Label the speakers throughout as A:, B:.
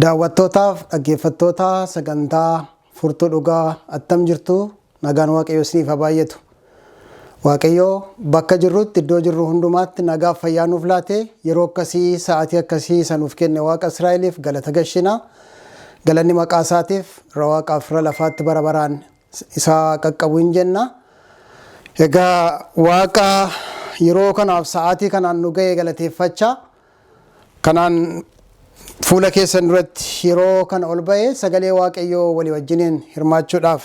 A: Daawwattootaaf dhaggeeffattoota sagantaa Furtuu Dhugaa, attam jirtu? Nagaan Waaqayyoo isiniif haa baay'atu. Waaqayyoo bakka jirrutti, iddoo jirru hundumaatti nagaaf fayyaa nuuf laate, yeroo akkasii, sa'aatii akkasii isa nuuf kenne Waaqa Israa'eliif galata gashina. Galanni maqaa isaatiif irra waaqaaf irra lafaatti bara baraan isaa qaqqabu hin jenna. Egaa Waaqa yeroo kanaaf sa'aatii kanaan nu ga'e galateeffachaa, kanaan fuula keessan duratti yeroo kana ol ba'ee sagalee Waaqayyoo walii wajjiniin hirmaachuudhaaf,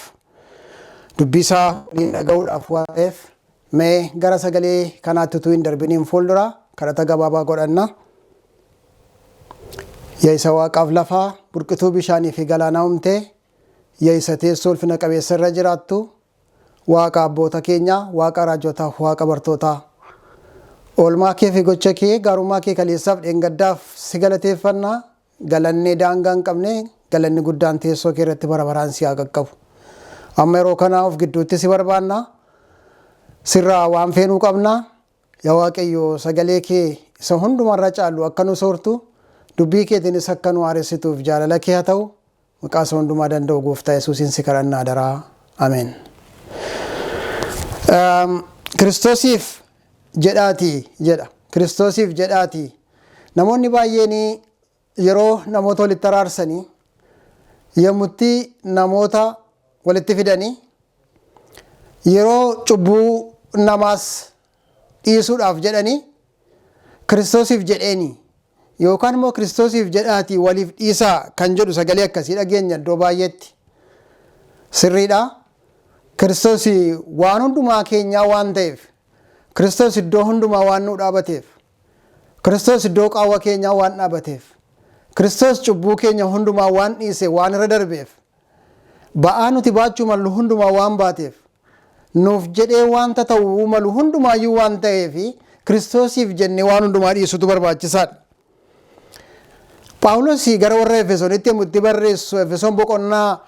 A: dubbii isaa waliin dhaga'uudhaaf waan ta'eef, mee gara sagalee kanaatti utuu hin darbiniin fuuldura kadhata gabaabaa godhanna. Yaa isa waaqaaf lafaa, burqituu bishaanii fi galaanaa uumtee, yaa isa teessoo ulfina qabeessa irra jiraattu, Waaqa abboota keenyaa, Waaqa raajotaaf, Waaqa bartootaa. Oolmaa kee fi gocha kee, gaarummaa kee kaleessaaf dheengaddaaf si galateeffannaa. Galannee daangaa hin qabne, galanni guddaan teessoo kee irratti bara baraan si haa qaqqabu. Amma yeroo kana of gidduutti si barbaanna. Sirraa waan feenuu qabna. Yaa Waaqayyo, sagalee kee isa hundumarra caalu akka nu soortu, dubbii keetiinis akka nu haaressituuf jaalala kee haa ta'u. Maqaa isa hundumaa danda'u Gooftaa Yesuusiin si kadhannaa daraa. Ameen. Kiristoosiif jedhaatii jedha. Kiristoosiif jedhaatii. Namoonni baay'een yeroo namoota walitti araarsanii, yommutti namoota walitti fidanii, yeroo cubbuu namaas dhiisuudhaaf jedhanii, Kiristoosiif jedheeni yookaan immoo Kiristoosiif jedhaatii waliif dhiisaa kan jedhu sagalee akkasii dhageenya iddoo baay'eetti. Sirriidha. Kiristoos waan hundumaa keenyaa waan ta'eef, Kiristoos iddoo hundumaa waan nu dhaabateef, Kiristoos iddoo qaawwa keenyaa waan dhaabateef, Kiristoos cubbuu keenya hundumaa waan dhiise, waan irra darbeef, ba'aa nuti baachuu mallu hundumaa waan baateef, nuuf jedhee wanta ta'uu malu hundumaayyuu waan ta'eef, Kiristoosiif jennee waan hundumaa dhiisutu barbaachisaadha. Phaawulos gara warra Efesoonitti yommuu itti barreessu, Efesoon boqonnaa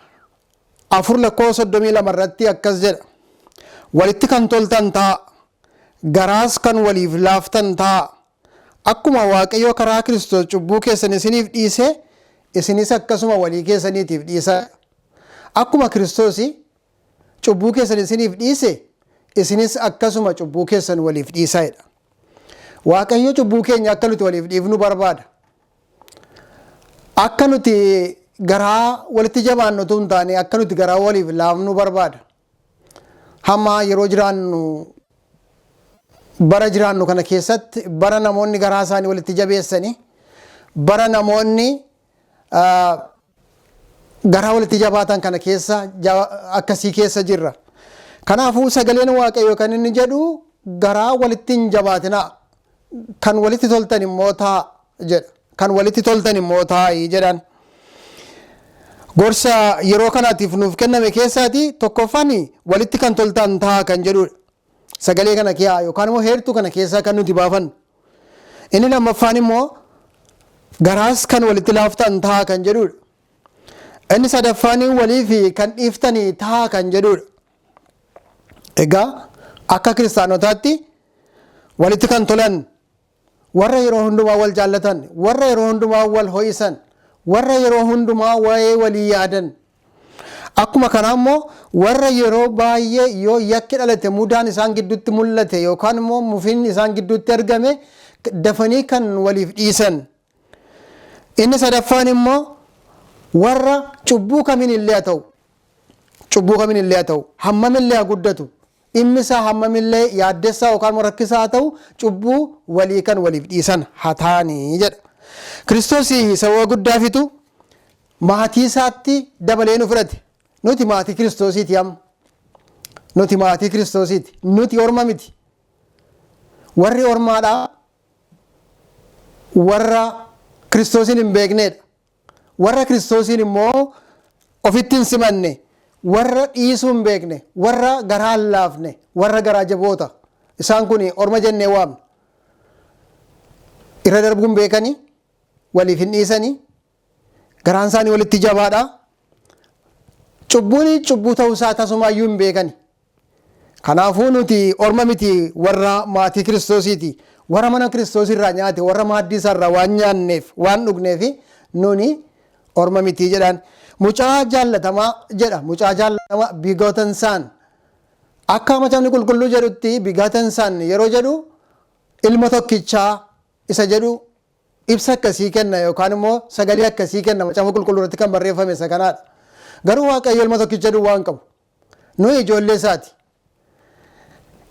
A: 4 lakkoofsa 32 irratti akkas jedha. "Walitti kan toltan ta'a. Garaas kan waliif laaftan ta'a. Akkuma Waaqayyo karaa Kiristoos cubbuu keessan isiniif dhiise, isinis akkasuma walii keessaniitiif dhiisaa." Akkuma Kiristoos cubbuu keessan isiniif dhiise, isinis akkasuma cubbuu keessan waliif dhiisaa jedha. Waaqayyo cubbuu keenya akka nuti waliif dhiifnu barbaada. Akka nuti garaa walitti jabaannu utuu hin taane, akka nuti garaa waliif laafnu barbaada. Hamma yeroo jiraannu, bara jiraannu kana keessatti, bara namoonni garaa isaanii walitti jabeessanii, bara namoonni garaa walitti jabaatan kana keessa, akkasii keessa jirra. Kanaafuu sagaleen Waaqayyo kan inni jedhu, garaa walitti hin jabaatinaa. Kan walitti toltan immoo ta'a jedha. Kan walitti toltan immoo taa'ii jedhan. Gorsa yeroo kanaatiif nuuf kenname keessaati tokkoffaan walitti kan toltan ta'a kan jedhudha. Sagalee kana keessaa yookaan immoo heertuu kana keessaa kan nuti baafannu. Inni lammaffaan immoo garaas kan walitti laaftan ta'a kan jedhudha. Inni sadaffaan waliif kan dhiiftanii ta'a kan jedhudha. Egaa akka kiristaanotaatti walitti kan tolan, warra yeroo hundumaa wal jaallatan, warra yeroo hundumaa wal ho'isan, warra yeroo hundumaa waa'ee walii yaadan. Akkuma kanaa immoo warra yeroo baay'ee yoo yakki dhalate, mudaan isaan gidduutti mul'ate yookaan immoo mufiin isaan gidduutti argame, dafanii kan waliif dhiisan. Inni sadaffaan immoo warra cubbuu kamiin illee haa ta'u, cubbuu kamiin illee haa ta'u, hammam illee haa guddatu, dhimmi isaa hammam illee yaaddessaa yookaan rakkisaa haa ta'u, cubbuu walii kan waliif dhiisan haa ta'anii jedha. Kiristoos sababa guddaafitu maatii isaatti dabalee nu fudhate. Nuti maatii Kiristoosiiti amma. Nuti maatii Kiristoosiiti. Nuti orma miti. Warri ormaadhaa warra Kiristoosiin hin beeknedha. Warra Kiristoosiin immoo ofitti hin simanne, warra dhiisuu hin beekne, warra garaa hin laafne, warra garaa jaboota. Isaan kun orma jennee waamna. Irra darbuu hin beekanii, waliif hin dhiisanii, garaan isaanii walitti jabaadha. Cubbuun cubbuu ta'uu isaa tasumaayyuu hin beekani. Kanaafuu nuti orma miti, warra maatii Kiristoosiiti. Warra mana Kiristoos irraa nyaate, warra maaddii isaa irraa waan nyaanneef, waan dhugneef, nuni Orma mitii jedhaan. Mucaa jaallatamaa jedha. Mucaa jaallatamaa, begotten son. Akka Macaafni Qulqulluu jedhutti, begotten son yeroo jedhu ilma tokkichaa isa jedhu ibsa akkasii kenna yookaan immoo sagalee akkasii kenna. Macaafa Qulqulluu irratti kan barreeffame isa kanaadha. Garuu Waaqayyo ilma tokkicha duwwaa hin qabu. Nuyi ijoollee isaati.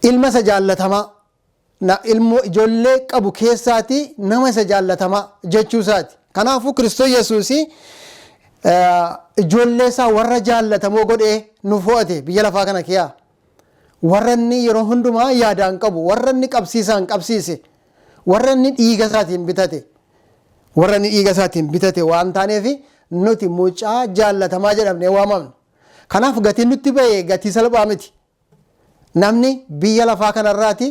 A: Ilma isa jaallatamaa, ilmoo ijoollee qabu keessaati nama isa jaallatamaa jechuu isaati. Kanaafuu Kiristoos Yesuus ijoollee isaa warra jaallatamoo godhee nu fo'ate biyya lafaa kana keessaa. Warra inni yeroo hundumaa yaadaan qabu, warra inni qabsiisaan qabsiise, warra inni dhiiga isaatiin bitate, warra inni dhiiga isaatiin bitate waan taaneef nuti mucaa jaallatamaa jedhamnee waamamna. Kanaaf gatiin nutti ba'e gatii salphaa miti. Namni biyya lafaa kanarraati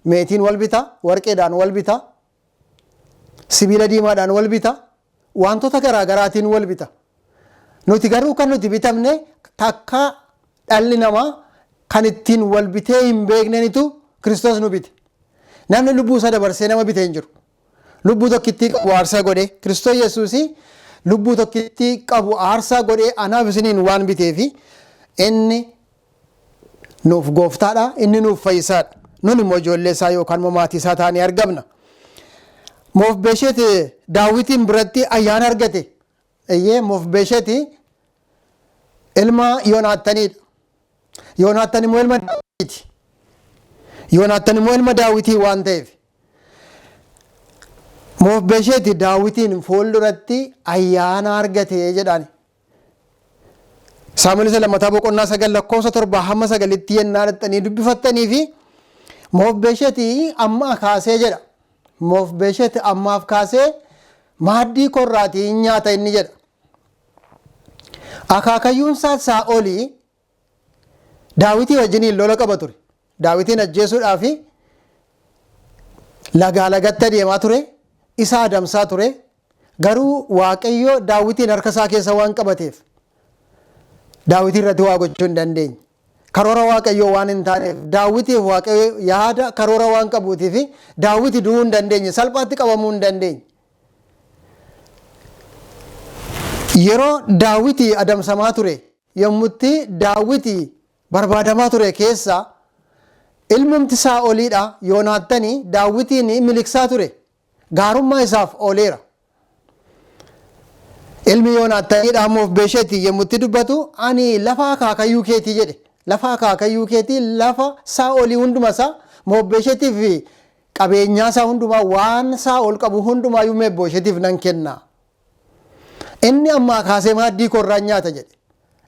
A: meetiin wal bita, warqeedhaan wal bita, sibiila diimaadhaan wal bita, wantoota garaagaraatiin wal bita. Nuti garuu kan nuti bitamne takka dhalli namaa kan ittiin wal bitee hin beeknenitu Kiristoos nu bite. Namni lubbuu isaa dabarsee nama bitee hin jiru. Lubbuu tokkittii qabu aarsaa godhee, Kiristoos Yesuus lubbuu tokkittii qabu aarsaa godhee anaaf isiniin waan biteefi inni nuuf gooftaadha, inni nuuf fayyisaadha. Nun immoo ijoollee isaa yookaan immoo maatii isaa taanee argamna. Mefibosheet Daawitiin biratti ayyaana argate. Eeyyee, Mefibosheet ilma Yoonaattaniidha. Yoonaattan immoo ilma Daawitiiti. Yoonaattan immoo ilma Daawitii waan ta'eef, Mefibosheet Daawitiin fuulduratti ayyaana argate jedhaan. Saamu'eel isa lammataa boqonnaa 9 lakkoofsa 7 hamma 9tti yennaa dhaqxanii dubbifattanii fi Mefibosheet ammaa kaasee jedha. Mefibosheet ammaaf kaasee maaddii korraatii hin nyaata inni jedha. Akaakayyuun isaa Saa'olii Daawitii wajjiniin lola qaba ture. Daawitiin ajjeesuudhaaf lagaa lagatti adeemaa ture. Isa adamsaa ture. Garuu Waaqayyo Daawitiin harka isaa keessa waan qabateef Daawitii irratti waa gochuu hin dandeenye. Karoora Waaqayyoo waan hin taaneef, Daawitiif Waaqayyo yaada karoora waan qabuutiif Daawiti du'uu hin dandeenye, salphaatti qabamuu hin dandeenye. Yeroo Daawiti adamsamaa ture, yommutti Daawiti barbaadamaa ture keessa, ilmumti Saa'oliidha Yoonaattani Daawitiin miliqsaa ture. Gaarummaa isaaf ooleera. Ilmi Yoonaattaniidha Mefibosheeti yommutti dubbatu, "Ani lafa akaakayyuu keetii" jedhe. Lafa akaakayyuu keetii, lafa Saa'olii hunduma isaa Mefibosheetiif, qabeenyaa isaa hundumaa, waan Saa'ol qabu hundumaayyuu Mefibosheetiif nan kenna. Inni ammaa kaasee maaddii korraan nyaata jedhe.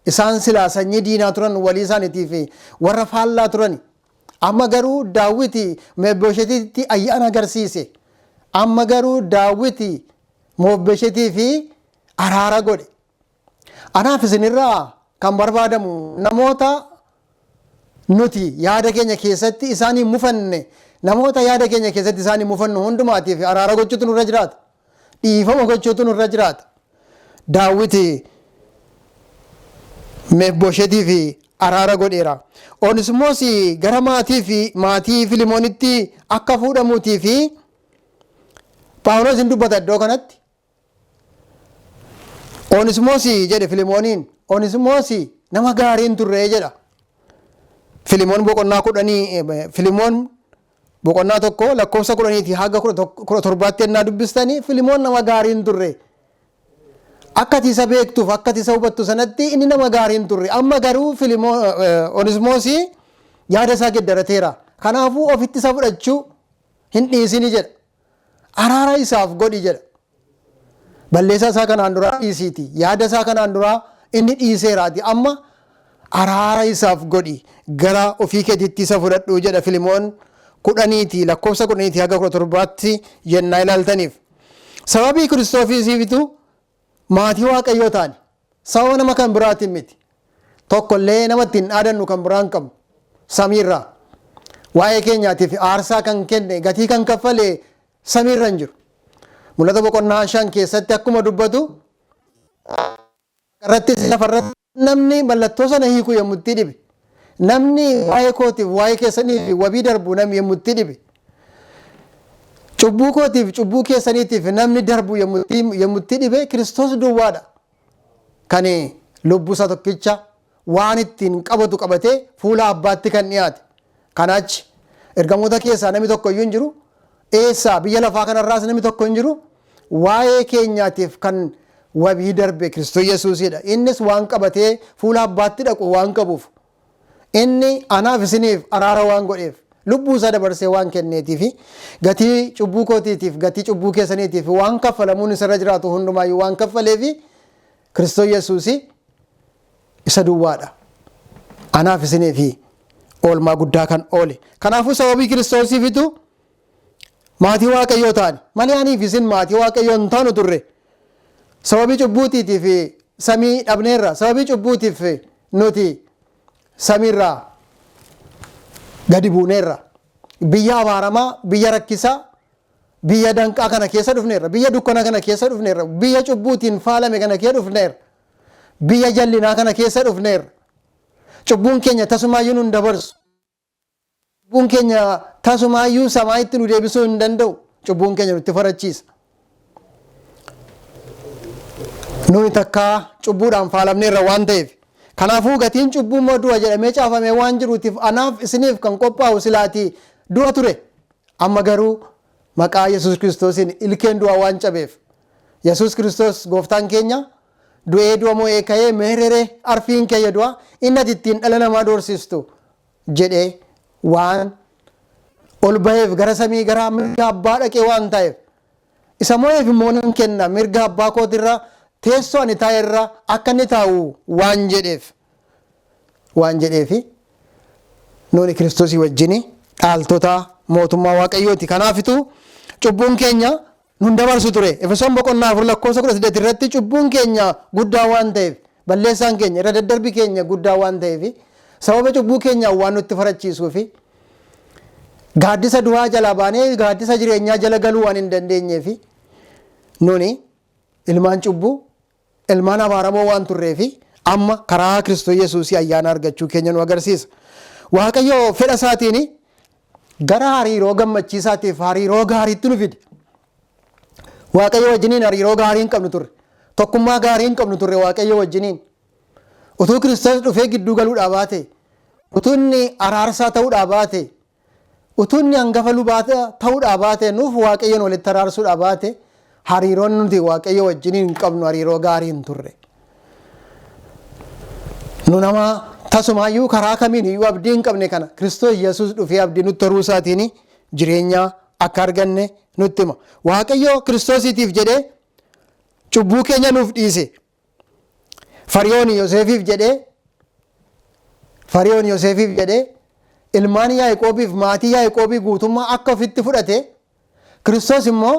A: Isaan silaa sanyii diinaa turan, walii isaaniitiif warra faallaa turani. Amma garuu Daawiti Mefibosheetitti ayyaana agarsiise. Amma garuu Daawiti Mefibosheetii fi araara godhe. Anaaf isinirraa kan barbaadamu, namoota nuti yaada keenya keessatti isaan hin mufanne, namoota yaada keenya keessatti isaan hin mufannu hundumaatiif araara gochuutu nurra jiraata. Dhiifama gochuutu nurra jiraata. Daawiti Mefibosheetii fi araara godheera. Onismoos gara maatii fi maatii Filimoonitti akka fuudhamuutii fi Phaawulos hin dubbata iddoo kanatti. "Onismoos" jedhe Filimooniin. "Onismoos nama gaarii hin turre" jedha. Filimoon boqonnaa 10, Filimoon boqonnaa 1 lakkoofsa 10tii haga 17tti ennaa dubbistanii, Filimoon nama gaarii hin turre. Akka ati isa beektuuf akka ati isa hubattu sanatti inni nama gaarii hin turre. Amma garuu Onismoos yaada isaa geddarateera. Kanaafuu ofitti isa fudhachuu hin dhiisini jedha. Araara isaaf godhi jedha. Balleessaa isaa kanaan duraa dhiisiiti. Yaada isaa kanaan duraa inni dhiiseeraati. Amma araara isaaf godhi. Gara ofii keetiitti isa fudhadhu jedha, Filimoon 10tii lakkoofsa 10tii haga 17tti yennaa ilaaltaniif. Sababii Kiristoosiifitu maatii Waaqayyoo taane. Sababa nama kan biraatiin miti. Tokkollee nama ittiin dhaadannu kan biraan hin qabnu. Samiirraa. Waa'ee keenyaatiif aarsaa kan kenne, gatii kan kaffale samiirra hin jiru. Mul'ata boqonnaa 5 keessatti akkuma dubbatu, irrattis lafarratti namni mallattoo sana hiiku yommuu itti dhibe. Namni waa'ee kootiif waa'ee keessaniif wabii darbu namni yommuu itti dhibe. Cubbuu kootiif cubbuu keessaniitiif namni darbu yommutti dhibe Kiristoos duwwaadha. Kan lubbuu isaa tokkicha waan ittiin qabatu qabatee fuula abbaatti kan dhiyaate. Kanaachi ergamoota keessaa namni tokko iyyuu hin jiru. Eessaa biyya lafaa kanarraas namni tokko hin jiru. Waa'ee keenyaatiif kan wabii darbe Kiristoos Yesuusidha. Innis waan qabatee fuula abbaatti dhaqu waan qabuuf. Inni anaaf isiniif araara waan godheef lubbuu isaa dabarsee waan kenneetiif gatii cubbuu kootiitiif gatii cubbuu keessaniitiif waan kaffalamuun isarra jiraatu hundumaayyuu waan kaffaleef Kiristoos Yesuus isa duwwaadha. Anaaf isiniif oolmaa guddaa kan oole. Kanaafuu sababii Kiristoosiifitu maatii Waaqayyoo ta'ani. Malee aniif isin maatii Waaqayyoo hin taanu turre. Sababii cubbuutiitiif samii dhabneerra. Sababii cubbuutiif nuti samiirraa gadi buuneerra. Biyya abaaramaa, biyya rakkisaa, biyya danqaa kana keessa dhufneerra. Biyya dukkana kana keessa dhufneerra. Biyya cubbuutiin faalame kana keessa dhufneerra. Biyya jallinaa kana keessa dhufneerra. Cubbuun keenya tasumaayyuu nu hin dabarsu. Cubbuun keenya tasumaayyuu samaayitti nu deebisuu hin danda'u. Cubbuun keenya nutti farachiisa. Nuyi takkaa cubbuudhaan faalamneerra waan ta'eef. Kanaafuu gatiin cubbuu immoo du'a jedhamee caafamee waan jiruutiif anaaf isiniif kan qophaa'u silaatii du'a ture. Amma garuu maqaa Yesuus Kiristoosiin ilkeen du'aa waan cabeef. Yesuus Kiristoos gooftaan keenya du'ee du'a mo'ee ka'ee meerere arfiin keeyya du'a inni ati ittiin dhala namaa doorsistu jedhee waan ol baheef gara samii gara mirga abbaa dhaqee waan ta'eef isa mo'eef immoo nan kenna mirga abbaa kootirra teessoo ani taa'erra akka inni taa'u waan jedheef nuuni Kiristoosii wajjin dhaaltota mootummaa Waaqayyooti. Kanaafitu cubbuun keenya nun dabarsu ture. Efesoon boqonnaa 4 lakkoofsa 18 irratti cubbuun keenya guddaa waan ta'eef balleessaan keenya irra daddarbi keenya guddaa waan ta'eef sababa cubbuu keenyaa waan nutti farachiisuu fi gaaddisa du'aa jalaa baanee gaaddisa jireenyaa jala galuu waan hin dandeenyeef nuni ilmaan cubbuu ilmaan abaaramoo waan turreef amma karaa Kiristoos Yesuusii ayyaana argachuu keenya nu agarsiisa. Waaqayyo fedha isaatiin gara hariiroo gammachiisaatiif hariiroo gaariitti nu fide. Waaqayyo wajjiniin hariiroo gaarii hin qabnu turre. Tokkummaa gaarii hin qabnu turre Waaqayyo wajjiniin. Utuu Kiristoos dhufee gidduu galuudhaa baate, utuu inni araarsaa ta'uudhaa baate, utuu inni hangafa lubaa ta'uudhaa baate, nuuf Waaqayyoon walitti araarsuudhaa baate, hariiroon nuti Waaqayyo wajjiniin hin qabnu hariiroo gaarii hin turre. Nu nama tasumaayyuu karaa kamiin iyyuu abdii hin qabne kana Kiristoos Yesuus dhufee abdii nutti horuu isaatiin jireenya akka arganne nutti hima. Waaqayyo Kiristoosiitiif jedhee cubbuu keenya nuuf dhiise. Fariyoon Yoseefiif jedhee ilmaan Yaaqoobiif maatii Yaaqoobii guutummaa akka ofitti fudhate Kiristoos immoo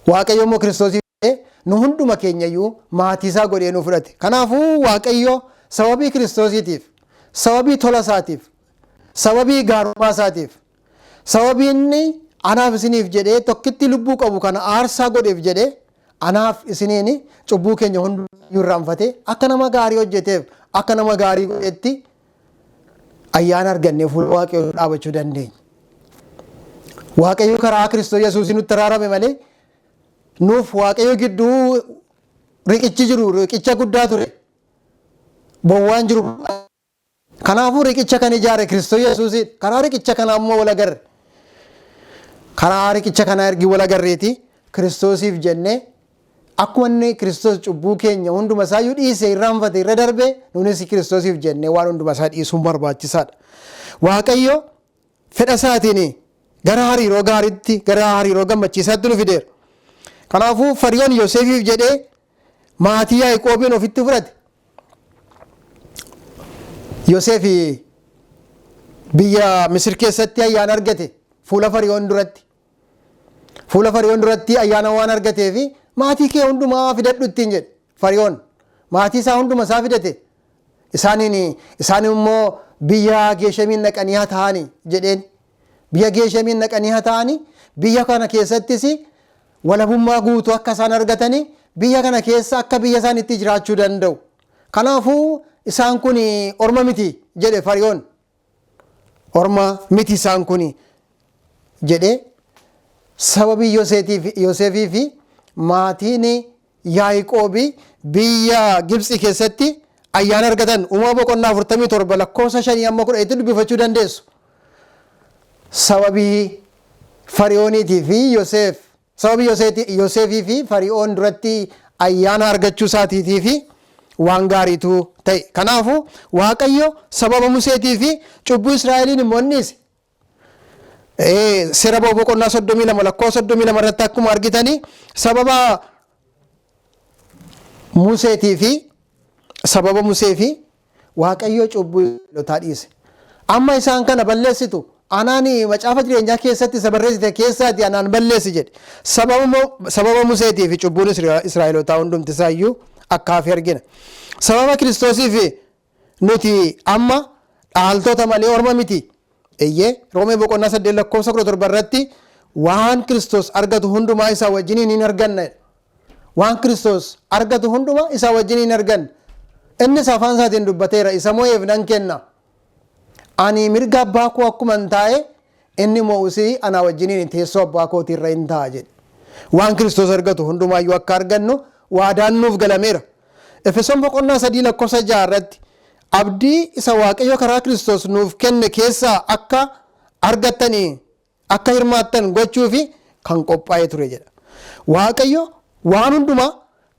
A: Waaqayyo immoo Kiristoosiif jedhee nu hunduma keenyayyuu maatii isaa godhee nu fudhate. Kanaafuu Waaqayyo sababii Kiristoosiitiif, sababii tola isaatiif, sababii gaarummaa isaatiif, sababii inni anaaf isiniif jedhee tokkitti lubbuu qabu kana aarsaa godheef jedhee anaaf isiniin cubbuu keenya hundumaa irraanfatee akka nama gaarii hojjeteef akka nama gaarii godhetti ayyaana argannee fuula Waaqayyoo dhaabachuu dandeenya. Waaqayyo karaa Kiristoos Yesuus nutti araarame malee nuuf Waaqayyo gidduu riqichi jiru riqicha guddaa ture. Bowwaan jiru. Kanaafuu riqicha kan ijaare Kiristoos Yesuusidha. Karaa riqicha kanaa immoo wal agarre. Karaa riqicha kanaa ergi wal agarreeti Kiristoosiif jennee akkuma inni Kiristoos cubbuu keenya hunduma isaayyuu dhiise irraanfate irra darbe nunis Kiristoosiif jennee waan hunduma isaa dhiisuun barbaachisaadha. Waaqayyo fedha isaatiin gara hariiroo gaariitti gara hariiroo gammachiisaatti nu fideera. Kanaafuu Fariyoon Yoseefiif jedhee maatii Yaaqoobiin ofitti fudhate. Yoseef biyya Misir keessatti ayyaana argate fuula Fariyoon duratti. Fuula Fariyoon duratti ayyaana waan argateef maatii kee hundumaa fidadhu ittiin jedhe Fariyoon. Maatii isaa hunduma isaa fidate. Isaan immoo biyya Geeshemiin dhaqanii haa ta'anii jedheen. Biyya Geeshemiin dhaqanii haa ta'anii biyya kana keessattis walabummaa guutuu akka isaan argatanii biyya kana keessa akka biyya isaaniitti jiraachuu danda'u. Kanaafuu isaan kun orma miti jedhe Fariyoon. Orma miti isaan kun jedhee Sababii Yoseefii fi maatiin Yaaqoobii biyya Gibxi keessatti ayyaana argatan. Uumama boqonnaa 47 lakkoofsa 5 amma 10tti dubbifachuu dandeessu. Sababii Fari'ooniitii fi Yoseef, sababii Yoseefii fi Fari'oon duratti ayyaana argachuu isaatiitii fi waan gaariitu ta'e. Kanaafuu Waaqayyo sababa Museetii fi cubbuu Israa'eliin immoo inni dhiise. Seera Ba'uu boqonnaa 32 lakkoofsa 32 irratti akkuma argitanii, sababa Musee fi Waaqayyo cubbuu Israa'elotaa dhiise. Amma isaan kana balleessitu, anaan macaafa jireenyaa keessatti isa barreessite keessaati anaan balleessi jedhe. Sababa Museetii fi cubbuun Israa'elotaa hundumti isaayyuu akka hafe argina. Sababa Kiristoosiif nuti amma dhaaltota malee orma miti. Eeyyee, Roomee boqonnaa 8 lakkoofsa 17 irratti waan Kiristoos argatu hundumaa isaa wajjiniin hin arganna. Waan Kiristoos argatu hundumaa isaa wajjiniin hin arganna. Innis afaan isaatiin dubbateera, isa mo'eef nan kenna. Ani mirga abbaa koo akkuma hin taa'e, inni mo'usii anaa wajjiniin teessoo abbaa kootii irra hin taa'a jedhe. Waan Kiristoos argatu hundumaayyuu akka argannu waadaan nuuf galameera. Efesoon boqonnaa 3 lakkoofsa 6 irratti abdii isa Waaqayyo karaa Kiristoos nuuf kenne keessaa akka argattanii akka hirmaattan gochuufi kan qophaa'ee ture jedha. Waaqayyo waan hundumaa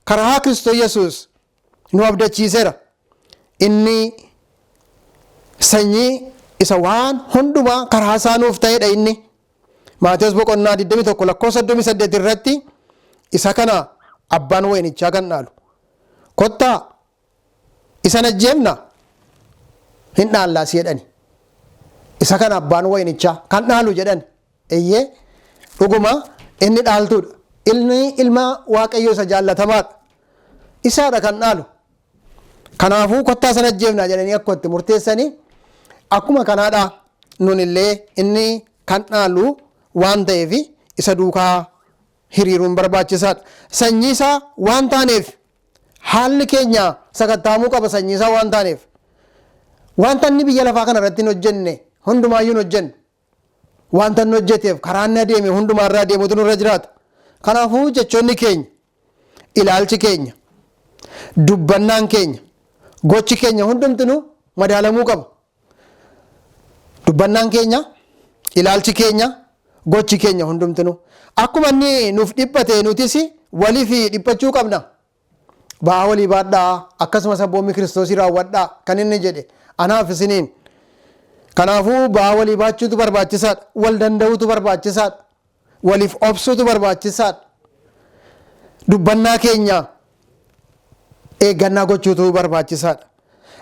A: karaa Kiristoos Yesuus nu abdachiiseera. Inni sanyii isa waan hundumaa karaa isaa nuuf ta'edha inni. Maatewos boqonnaa 21 lakkoofsa 38 irratti isa kana abbaan waynichaa kan dhaalu. Kottaa isan ajjeefna, hin dhaallaas jedhani. Isa kana abbaan waynichaa kan dhaalu jedhan. Eeyyee, dhuguma inni dhaaltuudha. Inni ilma Waaqayyoo isa jaallatamaadha. Isaadha kan dhaalu. Kanaafuu kottaa sana ajjeefnaa jedhanii akkuma itti murteessanii, akkuma kanaadha nun illee inni kan dhaalu waan ta'eef isa duukaa hiriiruun barbaachisaadha. Sanyii isaa waan taaneef haalli keenya sakatta'amuu qaba, sanyii isaa waan taaneef. Wanta inni biyya lafaa kana irratti hin hojjenne hundumaayyuu hin hojjennu. Wanta inni hojjeteef karaa inni adeeme hundumaarraa adeemutu nurra jiraata. Kanaafuu jechoonni keenya, ilaalchi keenya, dubbannaan keenya, gochi keenya hundumtinuu madaalamuu qaba. Dubbannaan keenya, ilaalchi keenya, gochi keenya hundumtinuu. Akkuma inni nuuf dhiphate nutis waliif dhiphachuu qabna. Ba'aa walii baadhaa, akkasumas abboommii Kiristoosii raawwadhaa kan inni jedhe anaaf isiniin. Kanaafuu ba'aa walii baachuutu barbaachisaadha. Wal danda'uutu barbaachisaadha. Waliif obsuutu barbaachisaadha. Dubbannaa keenya eeggannaa gochuutu barbaachisaadha.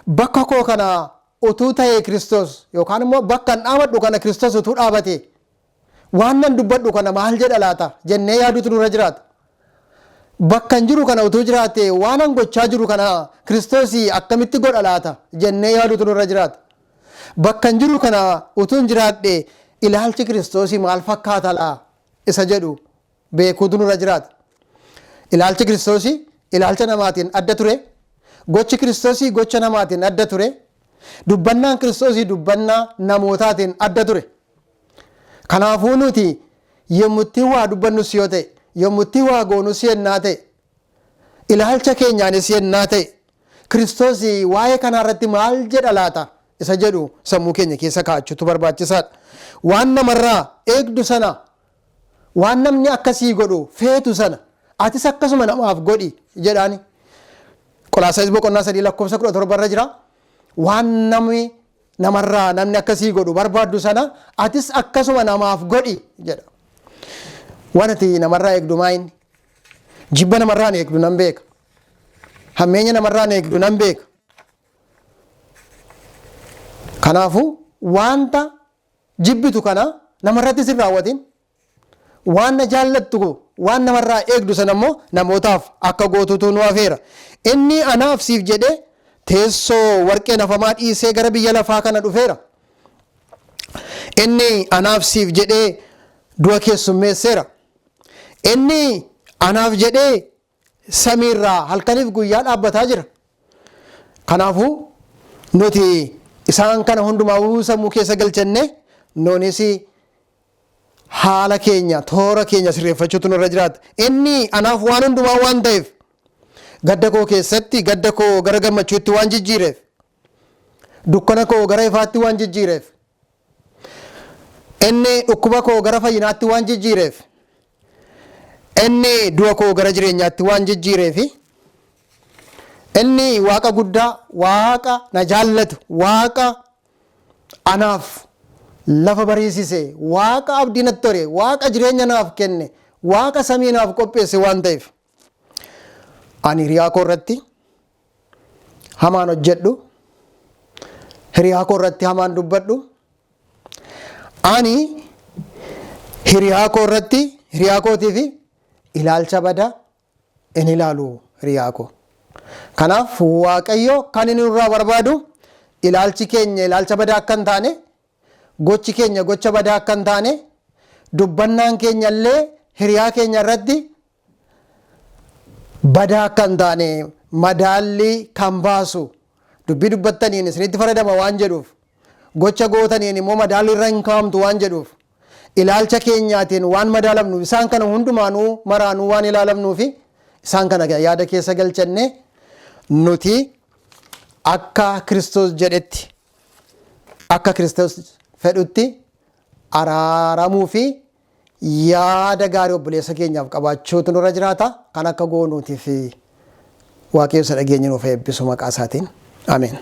A: Bakka koo kana utuu ta'ee Kiristoos, yookaan immoo bakka an dhaabadhu kana Kiristoos utuu dhaabate, waan nan dubbadhu kana maal jedha laata jennee yaaduutu nurra jiraata. Bakka hin jiru kana utuu jiraate, waan an gochaa jiru kana Kiristoos akkamitti godha laata jennee yaaduutu nurra jiraata. Bakka hin jiru kana utuu hin jiraadhe, ilaalchi Kiristoos maal fakkaata laa isa jedhu beekuutu nurra jiraata. Ilaalchi Kiristoos ilaalcha namaatiin adda ture. Gochi Kiristoos gocha namaatiin adda ture. Dubbannaan Kiristoos dubbannaa namootaatiin adda ture. Kanaafuu nuti yommutti waa dubbannus yoo ta'e, yommutti waa goonus yennaa ta'e, ilaalcha keenyaanis yennaa ta'e, Kiristoos waa'ee kanaa irratti maal jedha laata isa jedhu sammuu keenya keessa kaa'achuutu barbaachisaadha. Waan namarraa eegdu sana, waan namni akkasii godhu feetu sana, atis akkasuma namaaf godhi jedhaani. Qolaasaayis boqonnaa 3 lakkoofsa 17 irra jira. Waan namni namarraa namni akkasii godhu barbaaddu sana atis akkasuma namaaf godhi jedha. Waan ati namarraa eegdu maa inni? Jibba namarraa eegdu nan beeka. Hammeenya namarraa eegdu nan beeka. Kanaafuu wanta jibbitu kana namarrattis hin raawwatin. Waan na jaallattu, waan namarraa eegdu sana immoo namootaaf akka gootutu nu afeera. Inni anaaf siif jedhee teessoo warqee nafamaa dhiisee gara biyya lafaa kana dhufeera. Inni anaaf siif jedhee du'a keessummeesseera. Inni anaaf jedhee samiirraa halkaniif guyyaa dhaabbataa jira. Kanaafuu nuti isaan kana hundumaa sammuu keessa galchannee nuunis Haala keenya, toora keenya sirreeffachuutu nurra jiraata. Inni anaaf waan hundumaa waan ta'eef, gadda koo keessatti gadda koo gara gammachuutti waan jijjiireef, dukkana koo gara ifaatti waan jijjiireef, inni dhukkuba koo gara fayyinaatti waan jijjiireef, inni du'a koo gara jireenyaatti waan jijjiireef, inni Waaqa guddaa, Waaqa na jaallatu, Waaqa anaaf lafa bariisise, Waaqa abdii natti tore, Waaqa jireenya naaf kenne, Waaqa samii naaf qopheesse waan ta'eef, ani hiriyaa koo irratti hamaan hojjedhu, hiriyaa koo irratti hamaan dubbadhu, ani hiriyaa koo irratti, hiriyaa kootiif ilaalcha badaa hin ilaalu hiriyaa koo. Kanaaf Waaqayyo kan inni nurraa barbaadu ilaalchi keenya ilaalcha badaa akka hin taane, gochi keenya gocha badaa akka hin taane, dubbannaan keenya illee hiriyaa keenya irratti badaa akka hin taane, madaalli kan baasu dubbii dubbattaniin isinitti faradama waan jedhuuf, gocha gootaniin immoo madaalli irra hin kaa'amtu waan jedhuuf, ilaalcha keenyaatiin waan madaalamnu, isaan kana hundumaanuu maraanuu waan ilaalamnuufi, isaan kana yaada keessa galchanne nuti akka Kiristoos jedhetti, akka Kiristoos fedhutti araaramuu fi yaada gaarii obboleessa keenyaaf qabaachuutu nurra jiraata. Kan akka goonuutiif Waaqayyo isa dhageenye nuuf eebbisu maqaa isaatiin. Ameen.